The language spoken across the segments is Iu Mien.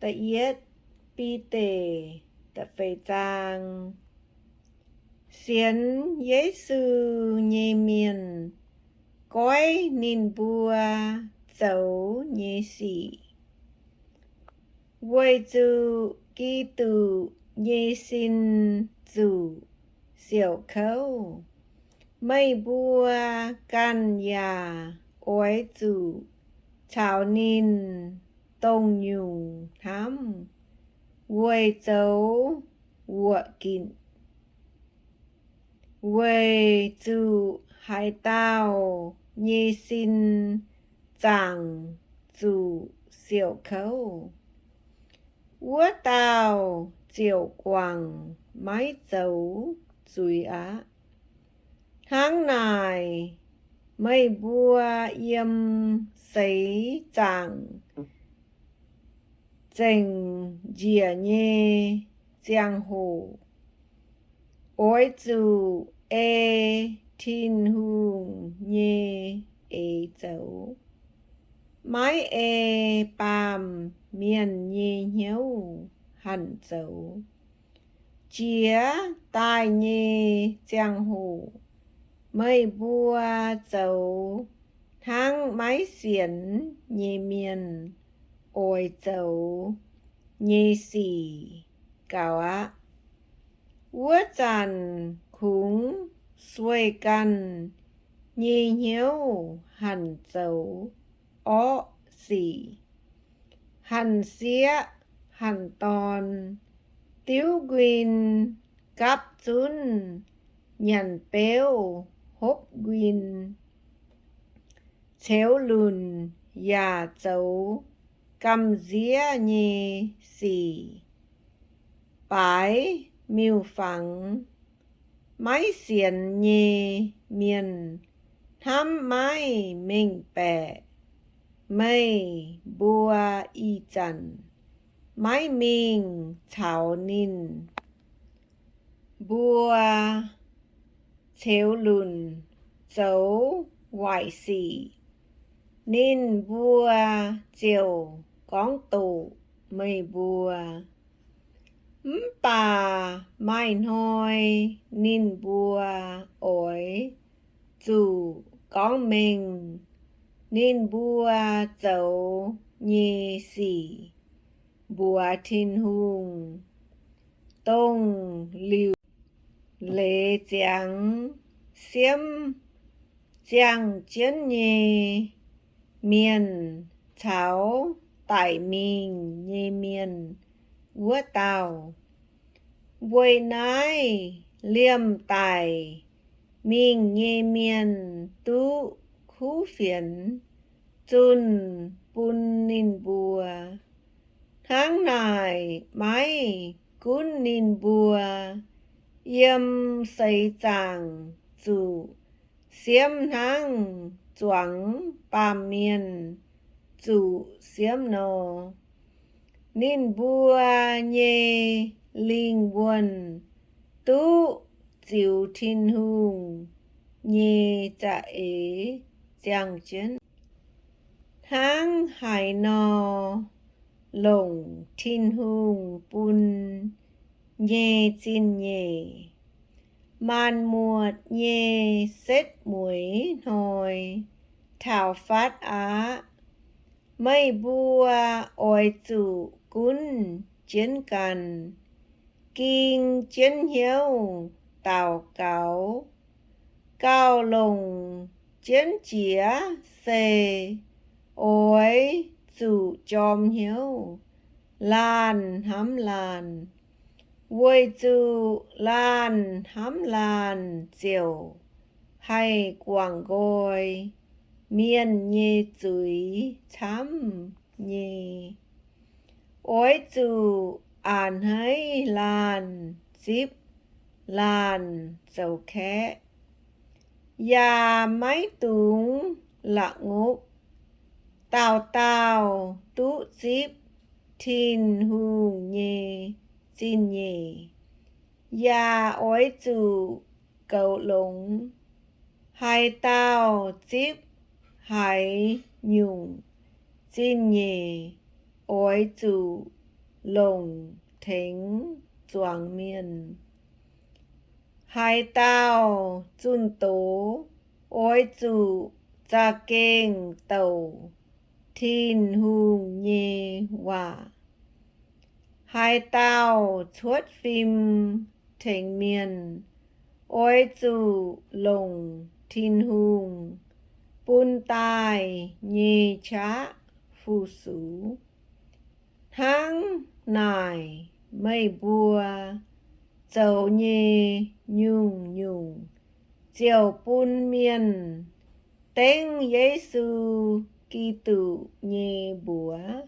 Da'yietv Bide da'feix zaang. Sienx Yesu nyei mienh goiv ninh mbuo zoux nyei sic, weic zuqc Giduc nyei sin zuqc siouc kouv. Meih mbuo ganh yaac oix zuqc caux ninh dongh nyungc hnamv weic zoux wuoqc ginc, weic zuqc haaix dauh nyei sin zaangc zuqc siouc kouv, wuov dauh ziouc guangc maiv zoux zuiz aqv. Hnangv naaic, meih mbuo yiem seix zaangc zengc njiec nyei ziangh hoc, oix zuqc ei Tin-Hungh nyei eix zoux, maiv ei baamh mienh nyei hnyouv hanc zoux. Jiex daaih nyei ziangh hoc meih mbuo zoux hnangv maiv sienx nyei mienh oix zoux nyei sic gaux aqv. Wuov zanc kungx sueih ganh nyei hnyouv hanc zoux orqv sic, hanc sieqv hanc dorn, diuv nquin, gapv zunv, nyanc beuv, hopv nquin, ceux lunc, yaac zoux gamh nziev nyei sic, baaix miuc-fangx. Maiv sienx nyei mienh hnamv maiv mengh baeqc. Meih mbuo ih zanc maiv mingh caux ninh mbuo ceux lunc zoux waaic sic, ninh mbuo ziouc gorngv doqc meih mbuo. Mv baac maaih hnoi ninh mbuo oix zuqc gorngv mengh ninh mbuo zoux nyei sic mbuox Tin-Hungh, dongh liuc leiz ziangx siemv ziangh jienv nyei mienh caux daic mingh nyei mienh wuov dauh. Weic naaiv liemh daic mingh nyei mienh duqv kuv fienx zunh bun ninh mbuo. Hnangv naaic, maiv gunv ninh mbuo yiem seix zaangc zuqc siemv hnangv zuangx baamh mienh zuqc siemv nor, ninh mbuo nyei lingh wuonh duqv ziux Tin-Hungh nyei za'eix ziangh jienv. Hnangv haaix nor longc Tin-Hungh bun nyei zingh nyeic, maanc muotc nyei setv mueiz hnoi taux fatv aqv. Meih mbuo oix zuqc gunv jienv ganh, ging jienv hnyouv daux gaux, gauh longc jienv jiex se oix zuqc jorm hnyouv, laanh hnamv laanh, weic zuqc laanh hnamv laanh ziouc haih guangc nqoi mienh nyei zuiz camv nyei. Oix zuqc a'hneiv laanh zipv laanh zoux kaeqv, yaac maiv dungx la'ngopv. Dauh dauh duqv zipv Tin-Hungh nyei zingh nyeic, yaac oix zuqc goux longx. Haaix dauh zipv haaix nyungc zingh nyeic, oix zuqc longc tengx zuangx mienh. Haaix dauh zunh doz oix zuqc za'gengh douc Tin-Hungh nyei waac. Haaix dauh cuotv fim tengx mienh oix zuqc longc Tin-Hungh bun daaih nyei qaqv fu-sux. Hnangv naaic meih mbuo zoux nyei nyungc-nyungc ziouc bun mienh dengv Yesu Giduc nyei mbuox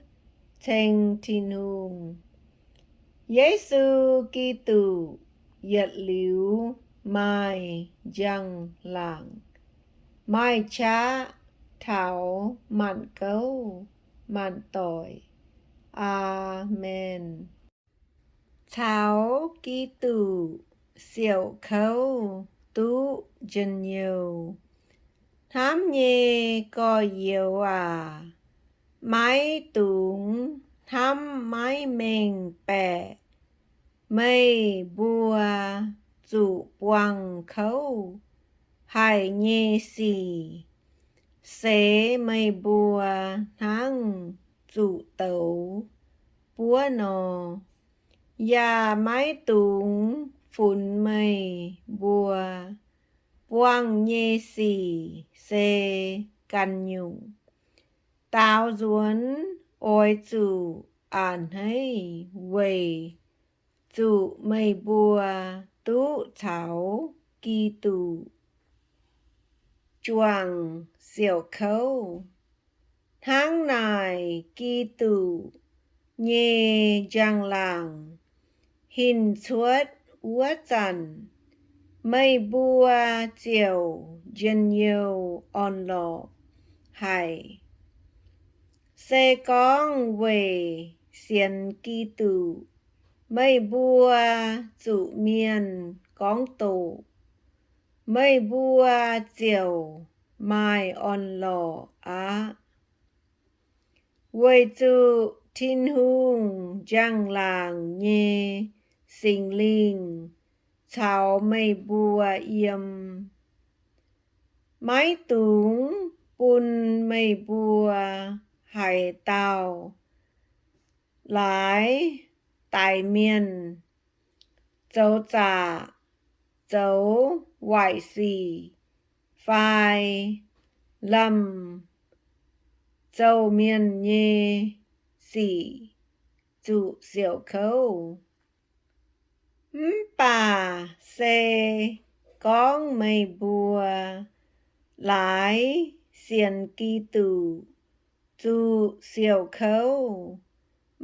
ceng Tin-Hungh. Yesu Giduc yietc liuz maaih njang-laangc, maaih qaqv taux maanc gouv maanc doic. Aamen. Caux Giduc siouc kouv duqv njien-youh. Hnamv nyei gorx-youz aac, maiv dungx hnamv maiv mengh baeqc meih mbuo zuqc buangh kouv haic nyei sic, seix meih mbuo hnangv zuqc douz buov nor. Yaac maiv dungx funx meih mbuo buangh nyei sic se ganh nyungc. Daaux nzuonx oix zuqc a'hneiv weic zuqc meih mbuo duqv caux Giduc juangc siouc kouv. Hnangv naaic Giduc nyei njang-laangc hinc cuotv wuov zanc, meih mbuo ziouc njien-youh orn-lorqc haic. Se gorngv weic sienx Giduc, meih mbuo zuqc mienh gorngv doqc, meih mbuo ziouc maaih orn-lorqc aqv. Weic zuqc Tin-Hungh njang-laangc nyei Singx Lingh caux meih mbuo yiem, maiv dungx bun meih mbuo haaix dauh laaix daix mienh, zoux zaqc, zoux waaic sic, fai lamh zouh mienh nyei sic zuqc siouc kouv. Mv baac se gorngv meih mbuo laaix sienx Giduc zuqc siouc kouv,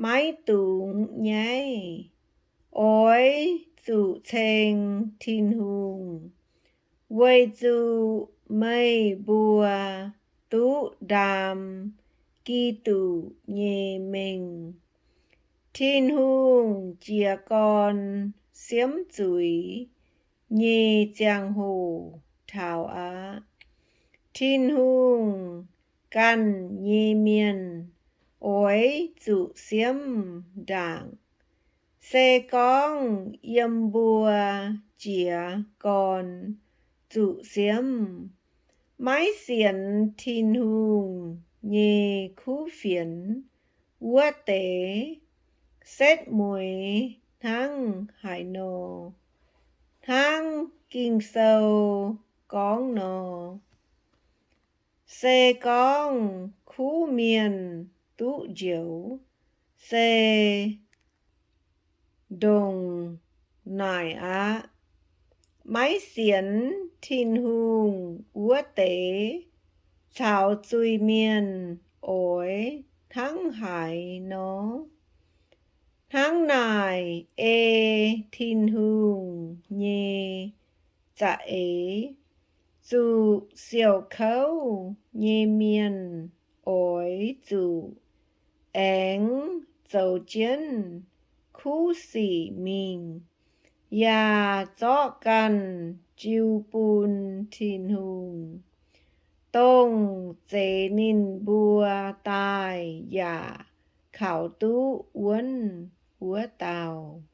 maiv dungx nyaiv. Oix zuqc ceng Tin-Hungh, weic zuqc meih mbuo duqv ndaam Giduc nyei mengh. Tin-Hungh jiez gorn siemv zuiz nyei ziangh hoc taux aqv. Tin-Hungh ganh nyei mienh oix zuqc siemv ndaangc. Se gorngv yiem mbuo jiez gorn zuqc siemv, maiv sienx Tin-Hungh nyei kuv fienx wuov deix, setv mueiz hnangv haaix nor. Hnangv Ging-Sou gorngv nor, se gorngv kuv mienh duqv njoux, se ndongc naaic aqv. Maiv sienx Tin-Hungh wuov deix caux zuiz-mienh oix hnangv haaix nor? Hnangv naaic ei Tin-Hungh nyei za'eix, zuqc siouc kouv nyei mienh oix zuqc aengx zoux jienv kuv sic mingh, yaac zorqv ganh jiu bun Tin-Hungh, dongh zeix ninh mbuo daaih yaac kaux duqv wuonv. wuov dauh.